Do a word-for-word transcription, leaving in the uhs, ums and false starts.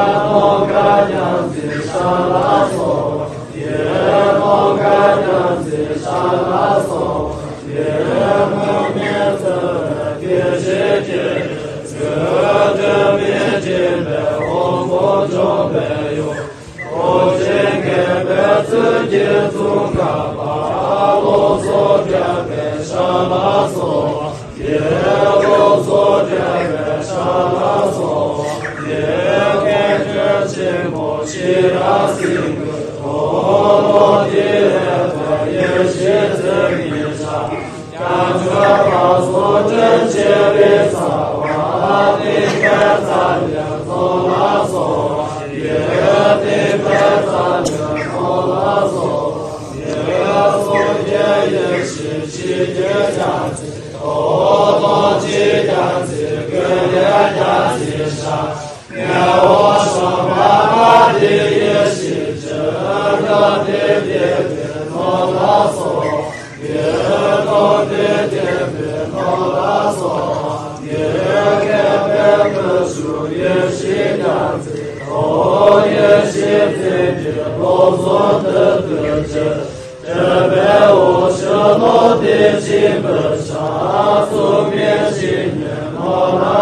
ནམ་མཁའ་རྒྱལ་མཚན་ཤར་ལ་སོགས། ཡེ་ནམ་མཁའ་རྒྱལ་མཚན་ཤར་ལ་སོགས། ཡེ་དངོས་མེད་ཚུལ་དེ་བཞིན་གྱིས། སྐུ་དྲི་མེད་འཇིགས་པའི་དབང་པོ་འཇོམས་པའི་དབྱངས། རྡོ་རྗེ་མཁན་པོའི་ཚུལ་གྱིས་འཛུམ་དཀར་པ། ལོ་ཙཱ་བརྒྱ་པའི་ཞབས་ལ་སོགས། ཡེ་ལོ་ཙཱ་བརྒྱ་པའི་ཞབས་ལ་སོགས། ཡེ་དགེ་བསྙེན་ཆེན་མོ་ཤེས་རབ་སེང་གེ། ལོ་ཙཱ་བརྒྱ་པའི་ཡེ་ཤེས་མཚན་ཉིད་ཞབས། བྱང་ཆུབ་ལ་སོགས་དྲིན་ཆེ་བའི་རྩ་བ། སྟེང་པའི་རྩ་བརྒྱད་ཚོགས་ལ་སོགས། ཡེ་སྟེང་པའི་རྩ་བརྒྱད་ཚོགས་ལ་སོགས། ཡེ་སངས་རྒྱས་ཡེ་ཤེས་ཆོས་ཀྱི་རྒྱལ་མཚན། ཐོག་མ་ཆོས་རྒྱལ་མཚན། སྐུ་ལས་རྒྱལ་མཚན་ཞབས། ངེས་པར་བྱང་པ་ལྷ་དེ་ཡེ་ཤེས་ཀྱི། ལྷ་དེ་དེ་བའི་ནོར་ལ་སོགས། ཡེ་ལྷ་དེ་དེ་བའི་ནོར་ལ་སོགས། ཡེ་མཁས་པའི་མི་ཕྱུགས་ཡེ་ཤེས་རྒྱལ་མཚན། ཨོ་ཡེ་ཤེས་མཚན་གྱི་བློ་བཟང་དེ་དུས་ཀྱི། སྤྲུལ་པའི་འོད་ཞུ་ལོ་དེ་ཆེན་པོའི་ཞབས། གཙུག་མའི་བཤེས་གཉེན་ནོར་ལ་